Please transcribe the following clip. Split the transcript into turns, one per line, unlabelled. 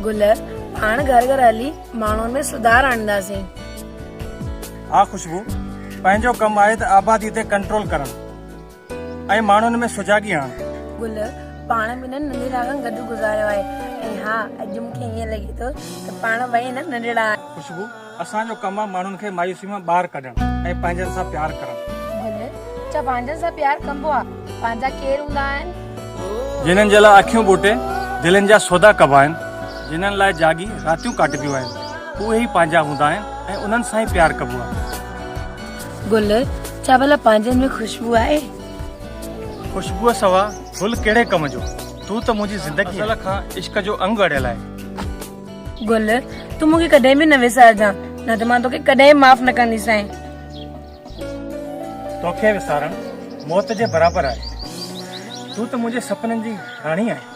گل، پاڻ گهر گهر هلي ماڻهن ۾ سڌار آڻينداسين.
ها خوشبو، پنهنجو ڪم آهي ته آبادي تي ڪنٽرول ڪرڻ ۽ ماڻهن ۾ سجاڳي آڻڻ.
گل، پاڻ به نه ننڍڙا کان گڏ گذاريو آهي ۽ ها اڄ مون کي ائين لڳي ٿو ته پاڻ ٻئي نه ننڍڙا آهيون.
خوشبو، اسان جو ڪم آهي ماڻهن کي مايوسي مان ٻاهر ڪڍڻ ۽ پنهنجن سان پيار ڪرڻ.
گل، ڇا پنهنجن سان پيار ڪبو آ؟ پنهنجا ڪير هوندا آهن؟
جنھن جي لاء اکيون ٻوٽي دلين جا سودا ڪبا آهن، جنھن لاء جاڳي راتيون ڪاٽبيون آهن، اهي ئي پنهنجا هوندا آهن ۽ انهن سان ئي پيار ڪبو آهي.
گل، ڇا ڀلا پنهنجن ۾ خوشبو آهي؟
خوشبوء سوا گل ڪهڙي ڪم جو؟ تون ته منهنجي زندگي ازل کان عشق جو انگ اڙيل آهي.
گل، تون مون کي ڪڏهن به نه وسارجان، نه ته مان توکي ڪڏهن به معاف نه ڪنديسانء.
توکي وسارڻ موت جي برابر آهي. تون ته منهنجي سپنن جي راڻي آهين.